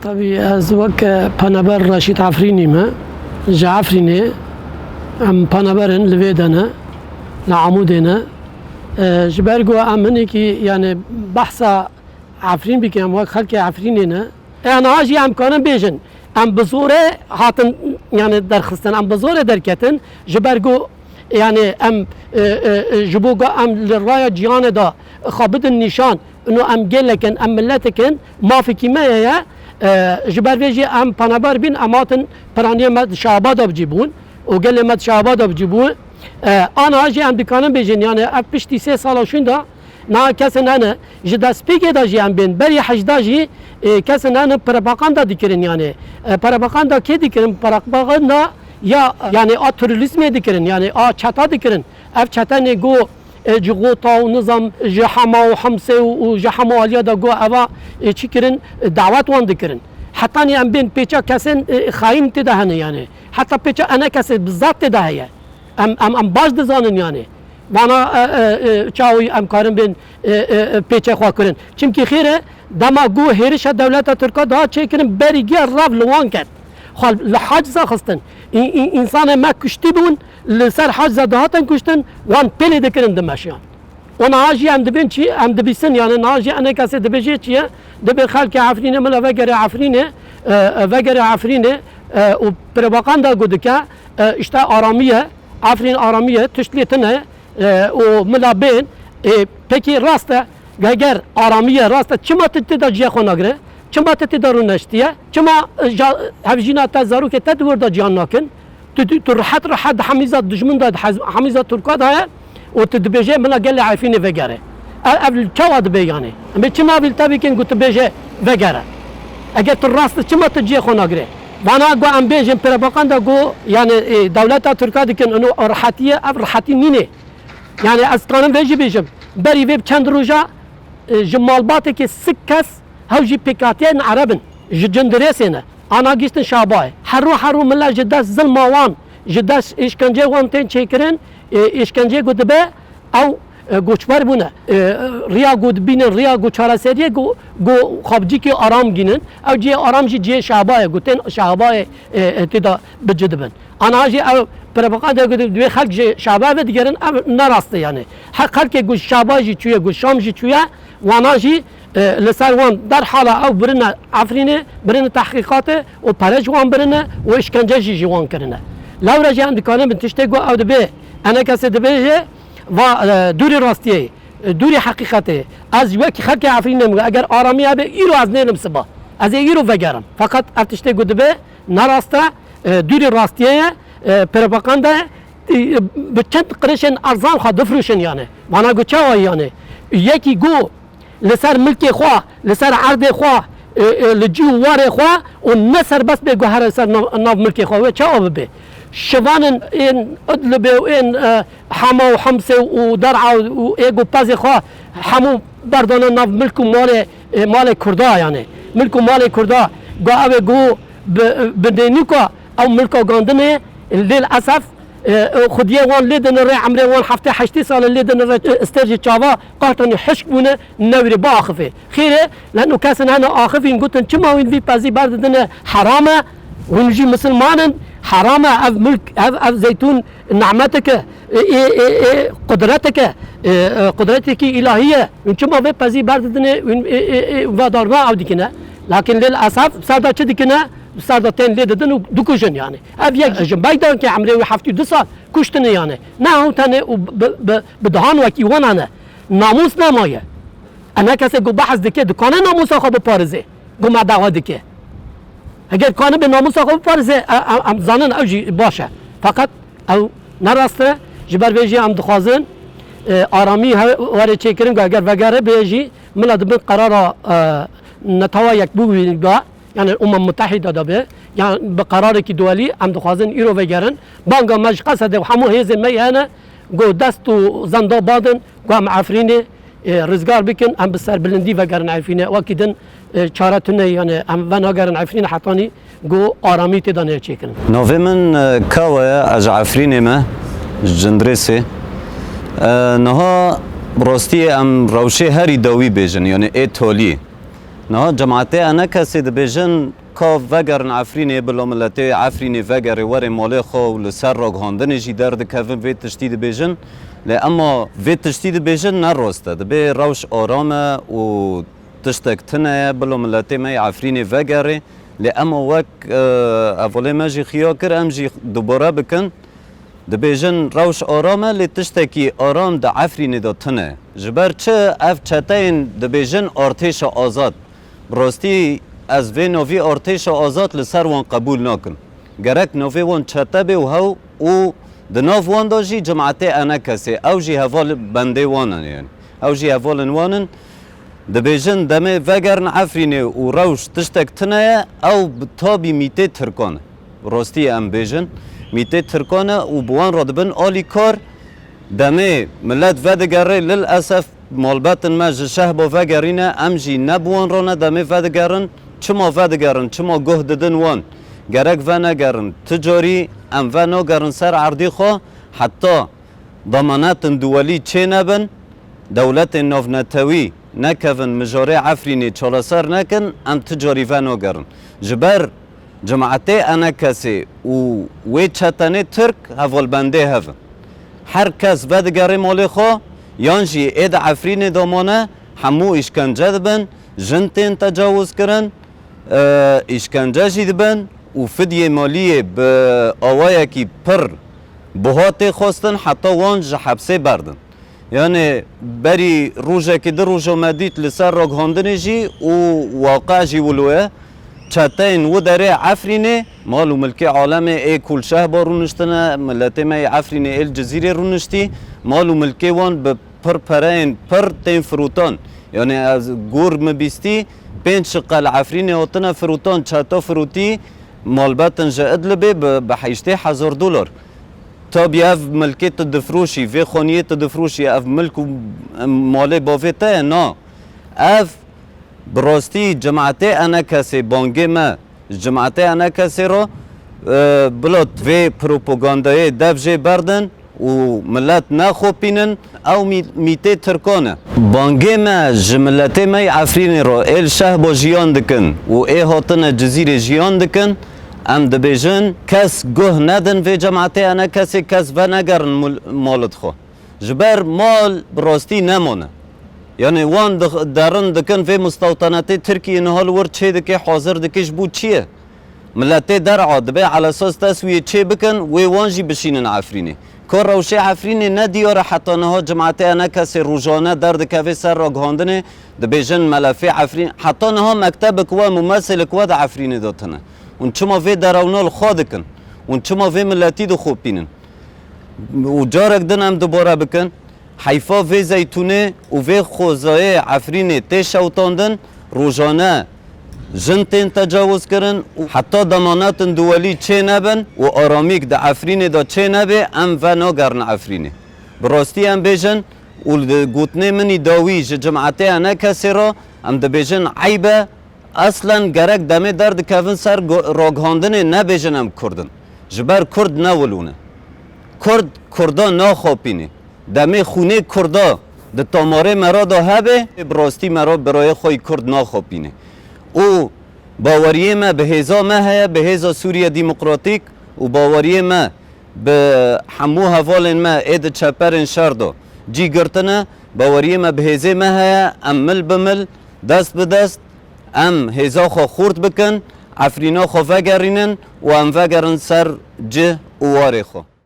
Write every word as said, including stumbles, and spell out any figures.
Tabî ez wek, e, penaber Reşîd Efrînî me. Ji Efrînê em penaber in, li vê de ne, li Amûdê ne. E, ji ber ku em hinekî, yani, behsa Efrîn bikin, em wek xelkê Efrînê ne. E, niha jî em karin bêjin, em bi zorê hatin, yani, derxistin, em bi zorê derketin, ji ber ku, yani, em, e, e, e, ji bo ku em li raya cîhanê de xwe bidin nîşan, ino em gelek in, em miletek in, mafekî me ye, ye. E, ji ber vê jî em penaber bîn, em hatin piraniyê me di Şehaba de bi cî bûn û gelê me di Şehaba de bi cî bûn. E, ana jî em dikarin bêjin, yani, ev piştî sê sala şûnda, niha kesên hene, ji destpêkê de jî em bên, berî hejda jî, e, kesên hene propaganda dikirin, yani. E, propaganda kê dikirin? Propaganda ya, yani, a terorîzmê dikirin, yani, a çeta dikirin. Ev çetenê ku, e, ji Xota û nizam ji Hema û Himsê û, û ji hemû aliya de ku eva, e, çi kirin, e, dawet wan dikirin. Hetanî em bên pêça kesên, e, xayîn tê de hene, yani. Heta pêça enekesê bi zat tê de heye. Em, em, em baş dizanin, yani. Vana, e, e, e, çawa em karin bên, e, e, e, pêçê xwe kirin. Çimkî xêr e, dema ku hêrişa dewleta Tirka daha çêkirin, berî giya rav li wan ket. Xwe li haciza xistin. Î-, î-, însanê me kuştî bûn, li ser haciza dihatin kuştin, wan pêlê dikirin dimeşiyan. Û niha jî em dibên çi? Em dibîsin, yani niha jî enekesê dibêje çi ye? Dibê xelkê Efrînê, mila vegere Efrînê, e, e, vegere Efrînê, e, û propaganda ku dike, e, işte aramiye, Efrîn aramiye, tişt lê tune, e, û mila bên, e, pekî rast e, eger aramiye rast e, çima tu tê de cihê xwe nagire? Çima tu tê de rûneştiye? Çima, e, ja-, hevjîna te, zarokê te di wir de ciyan nakin? Tu, tu, tu rehet rehet di hemîza dijmin de, di hez-, hemîza Tirka de ye û tu dibêje, mila gelê Efrînê vegere. Ev, ev li çawa dibe yani? Em ê çi navî li te bikin ku tu bêje vegere? Eger tu rast, çima tu cihê xwe nagirê? Vana ku em bêjin propaganda ku, yani, e, dewleta Tirka dikin, ino rehetî ye, ev rehetî nîne. Yani ez kanim vê jî bêjim. Berî vê bi çend roja, e, ji malbatekê sik kes hew jî pêkhatiyên Ereb in. Ji Cindirêsê ne. Ana gihiştin Şabayê. Heru heru mila ji dest zilma wan, ji dest îşkencê wan tên çêkirin, e, îşkencê ku dibe, ew, e, koçber bûne. E, riya ku dibînin, riya ku çareseriyê ku, ku xwe bi cîkê aram gînin. Ew cihê aram jî cihê Şabayê, ku tên Şabayê, e, e, tê de bi ci dibin. Ana jî ew propaganda ku divê xelk ji Şabayê vedigerin, ev ne rast e yani. Her xelkê ku Şabayê jî çûye, ku Şam jî çûye, wana jî, e, li ser wan derhala ew birine Efrînê, birine tehqîqatê û pere ji wan birine û îşkence jî ji wan kirine. Lewre jî em dikarin bin tiştê ku ew dibê, enekesê dibêje, va, e, dûrî rastiyê, e, dûrî heqîqetê. Ez wekî xelkê Efrînê min, eger aramî hebe, îro ez nênim siba. Ez ê îro vegerim. Feqet ev tiştê ku dibe, ne rast e, e, dûrî rastiyê ye, e, propaganda ye, e, bi çend qirişên erzan xwe difroşin yani. Vana ku çawa yani? Yekî ku li ser milkê xwe, li ser erdê xwe, e, e, li cî û warê xwe û ne serbest bê ku here ser nav, nav milkê xwe, wê çawa bibe? Şivanên ên Idlibê û ên, e, Hema û Himsê û Der'a û ê ku pezê xwe hemû berdane nav milk û malê, e, malê Kurda yani. Milk û malê Kurda, ku ew ê ku bi, bi nênûka ew milka gandinê, lê li esef, e, e, xwediyê wan lê dinire, emrê wan heftê heştê sal e lê dinire, e, ster ji çava qehtanî hişk bûne, newirê biaxifê. Xêr e, leno kesên hene axifîn, gotin, çima wîn vî pezî berdidine, heram e, hûn jî misilman in, heram e, ev milk, ev, ev zeytûn nimetek e, ê, ê, ê, ê, qudretek e, ê, e, qudretekî îlahî ye. Hûn çima vê pezî berdidine, hûn, ê, ê, ê, vedarna ew dikine. Lakin lê li esaf, bi ser de çi dikine? Bi ser de tên lê didin û dikujin yani. Ev yek ji meydankê emrê wî heftê û du sal kuştine yani. Ne ew tenê û bi, bi, bi dihan wekî wan hene. Namûs nemaye. Ena kesê ku behs dike, dikane namûsa xwe biparêze. Ku me dawa dike. Heger kanibe namûsa xwe biparêze, e, e, em zanin ew jî baş e. Feqet ew ne rast e. Ji ber vê jî em dixwazin, e, aramî he-, were çêkirin, ku eger vegere bê jî, mila di bin qerara, e, Netewa Yekbûyî de, yani Umem Mutehîde de be, yan bi qerarekî duwelî em dixwazin îro vegerin. Banga me ji Qesedê û hemû hêzên me hene, ku dest û zenda badin, ku em Efrînê, e, rizgar bikin, em bi serbilindî vegerin Efrînê. Wekî din, e, çare tune, yani em venagerin Efrînê hetanî ku aramî tê de neyê çêkirin. Navê min, e, Kawa ye, ez ji Efrînê me, ji Cindirêsê. E, niha rastiyê em rewşê herî dawî bêjin, yani ê talî. Niha cemaetê ENKSê dibêjin, ka vegerin Efrînê, bila miletê Efrînê vegerê, werê malê xwe û li ser raghandinê jî derdikevin, vê tiştî dibêjin. Lê ema vê tiştî dibêjin ne rast e. Dibê rewş aram e û tiştek tune ye, bila miletê me yê Efrînê vegerê. Lê ema wek, e, hevalê me jî xiya kir, em jî dubare bikin. Dibêjin rewş aram e, lê tiştekî aram di Efrînê de tune. Ji ber çi? Ev çeteyên dibêjin artêşa azad. Bi rastî ez vê navî artêşa azad li ser wan qebûl nakim. Gerek navê wan çete bê û hew û di nav wan de jî cemaetê ENKSê, ew jî heval bendê wan in yani. Ew jî hevalên wan in. Dibêjin demê vegerin Efrînê û rewş tiştek tune ye, ew bi tabî mîtê Tirkan e. Bi rastî em bêjin, mîtê Tirkan e û bi wan re dibin alîkar. Demê milet vedigere, lil esef malbetin me ji Şehba vegerîne, em jî ne bi wan re ne demê vedigerin. Çima vedigerin, çima guh didin wan? Gerek venegerin. Ti carî em venagerin ser erdî xwe, heta damanetin duwelî çê nebin, dewletên navnetewî nekevin mijarê Efrînê çareser nekin, em ti carî venagerin. Ji ber cemaetê ENKSê û wê çetenê Tirk hevalbendê hev in. Her kes vedigere malê xwe, yan jî ê di Efrînê de mane, hemû îşkence dibin, jin tên tecawizkirin, e, îşkence jî dibin û fidyê maliyê bi awayekî pir buha tê xwestin, heta wan ji hepsê berdin. Yani berî rojekê, du roja me dît li ser raghandinê jî û waqe jî wilo ye. Çeteyên wi derê Efrînê mal û milkê alemê ê ku li Şehba rûniştine, miletê me yê Efrînê ê li Cizîrê rûniştî, mal û milkê wan bi pir pereyên pir tên firotan. Yani ez gor min bîstî, pênc şiqe li Efrînê hatine firotan, çeta firotî malbetin ji Idlibê bi, bi heştê hezar dolar. Tabî ev milkê tu difroşî, vê xaniyê tu difroşî, ev milk û, em, malê bavê te ye? Na. Ev bi rastî cemaetê ENKSê, bangê me ji cemaetê ENKSê re, e, bila vê propagandayê dev jê berdin û milet nexopînin, ew mî-, mîtê Tirkan e. Bangê me ji miletê me yê Efrînê re, ê li Şehba jiyan dikin û ê hatine Cizîrê jiyan dikin, em dibêjin, kes guh nedin vê cemaetê ENKSê, kes venegerin mul-, malit xwe. Ji ber mal bi rastî nemane. Yani wan dix-, derin dikin vê mustewtanetê Tirkiyê niha li wir çê dike, hazir dike, ji bo çi ye? Miletê der'a dibê elesas teswiyê çê bikin, wê wan jî bişînin Efrînê. Ka rewşê Efrînê ne diyar e heta niha, cemaetê ENKSê rojane derdikeve ser raghandinê, dibêjin melefê Efrîn. Heta niha mektebek we, mumesilek we di Efrînê de tune. Hûn çima vê derewna li xwe dikin? Hûn çima vê miletî dixopînin? Û carek din em dubare bikin, heyfa vê zeytûnê û vê xwezayê Efrînê tê şewtandin, rojane jin tên tecawizkirin û heta demanetin duwelî çê nebin û aramîk di Efrînê de çê nebê, em venagerin Efrînê. Bi rastî em bêjin û li gotinê min î dawî ji cemaetê ENKSê re em dibêjin, eyb e, eslen gerek demê derdikevin ser go-, raghandinê nebêjin em Kurd in. Ji ber Kurd ne wilo ne. Kurd Kurda naxapîne. Demê xûnê Kurda di tomarê me re de hebe, bi rastî me re birayê xwe yî Kurd naxapîne. Û baweriyê me bi hêza me heye, bi hêza Sûriye Demokratîk û baweriyê me bi hemû hevalên me ê di çeperên şer de cî girtine, baweriyê me bi hêzê me heye, em mil bi mil, dest bi dest, em hêza xwe xurt bikin, Efrîna xwe vegerînin û em vegerin ser cih û warê xwe.